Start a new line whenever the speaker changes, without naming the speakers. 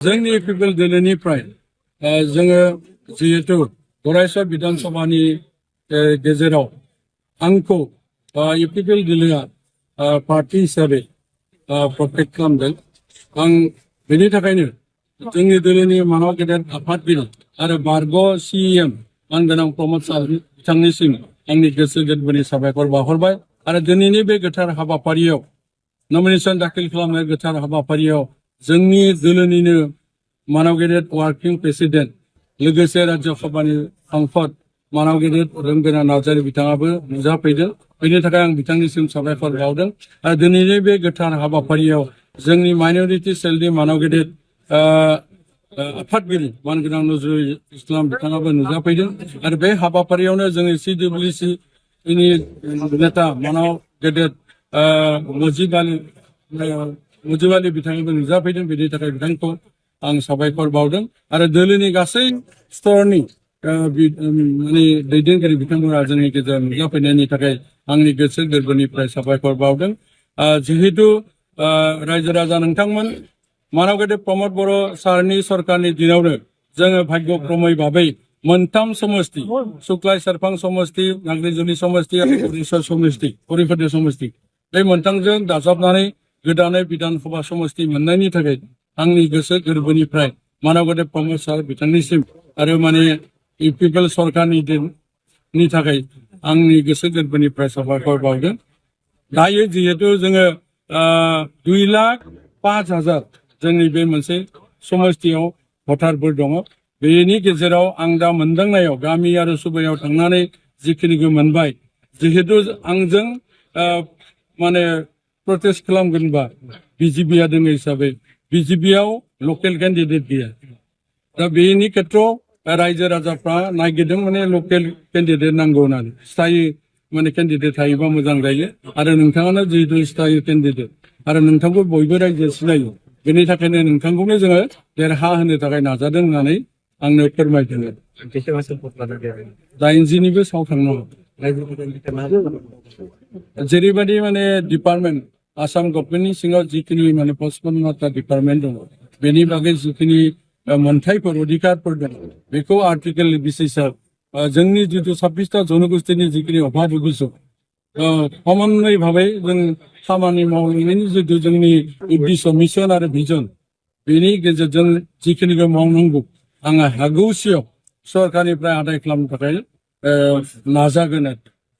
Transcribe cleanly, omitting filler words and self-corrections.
जोंनि पिपल दिल्लीनिफ्राय जोङो जिहेतु गरायसर विधानसभानि गेजेराव आंखौ पिपल दिल्लीआ पार्टी हिसाबै प्रटेक्ट खालामदों। आं बेनि थाखायनो जोंनि दिल्लीनि मानव गेदेर आफादगिरि आरो बारग' CEM मानगोनां प्रमद सार बिथांनिसिम आंनि गोसो गोरबोनि साबायखर बावहरबाय आरो दिनैनि बे गोथार हाबाफारियाव नमिनेशन दाखिल खालामनाय गोथार हाबाफारियाव जोंनि दिल्लीनिनो मानव गेदेर वार्किं प्रेसिडेन्ट लोगोसे राज्य सभानि सांसद मानव गेदेर रंगोना नार्जारी बिथाङाबो नुजाफैदों। बेनि थाखाय आं बिथांनिसिम साबायखर बावदों आरो दिनैनि बे गोथार हाबाफारियाव जोंनि माइनरिटि सेलनि मानव गेदेर आफादगिरि मानगोनां नजरुल इस्लाम बिथाङाबो नुजाफैदों आरो बे हाबाफारियावनो जोंनि CWC नि नेता मानव गेदेर मुजिब आली बिथाङाबो नुजाफैदों। बेनि थाखाय बिथांखौ आं साबायखर बावदों आरो दिल्लीनि गासै स्तरनि माने दैदेनगिरि बिथांमोना जोंनि गेजेराव नुजाफैनायनि थाखाय आंनि गोसो गोरबोनिफ्राय साबायखर बावदों। जिहेतु रायजो राजा नोंथांमोन मानव गेदेर प्रमद बर' सारनि सरकारनि दिनावनो जोङो भाग्यक्रमै भाबै मोनथाम समष्टि सुक्लाय सेरफां समष्टि, नाग्रिजुलि समष्टि आरो परिफोरनि समष्टि बे मोनथामजों दाजाबनानै गोदानै विधानसभा समष्टि मोननायनि थाखाय आंनि गोसो गोरबोनिफ्राय मानव गेदेर प्रमद सार बिथांनिसिम आरो माने पिपल सरकारनि थाखाय आंनि गोसो गोरबोनिफ्राय साबायखर बावदों। दायो जिहेतु जोङो 2,05,000 जोंनि बे मोनसे समष्टियाव भटारफोर दङ। बेनि गेजेराव आं दा मोनदांनायाव गामि आरो सुबायाव थांनानै जिखिनिखौ मोनबाय, जिहेतु आंजों माने प्रटेस्ट खालामगोनबा BJPआ दङ हिसाबै BJPआव लकेल केन्डिडेट गैया। दा बेनि खेत्रआव रायजो राजाफ्रा नागिरदों माने लकेल केन्डिडेट नांगौ होननानै। स्थायी माने केन्डिडेट थायोबा मोजां जायो आरो नोंथाङानो जिहेतु स्थायी केन्डिडेट आरो नोंथांखौ बयबो रायजो सिनायो। बेनि थाखायनो नोंथांखौनो जोङो देरहा होनो थाखाय नाजादों होननानै आंनो फोरमायदों। 80निबो साव थांनांगौ जेरैबायदि माने डिपार्टमेन्ट आसाम गभर्नमेन्टनि सिङाव जिखिनि माने पचपन्नता डिपार्टमेन्ट दङ बेनि बागै जिखिनि मोनथायफोर अधिकारफोर दङ बेखौ आर्टिकेल 26 जोंनि जितु 26टा जनगोष्ठीनि जिखिनि अभाब अभियोग कमनै भाबै जों खामानि मावलांनायनि जितु जोंनि उद्देश्य मिशन आरो भिजन बेनि गेजेरजों जिखिनिखौ मावनांगौ आङो हागौसेयाव सरकारनिफ्राय आदाय खालामनो थाखाय नाजागोन।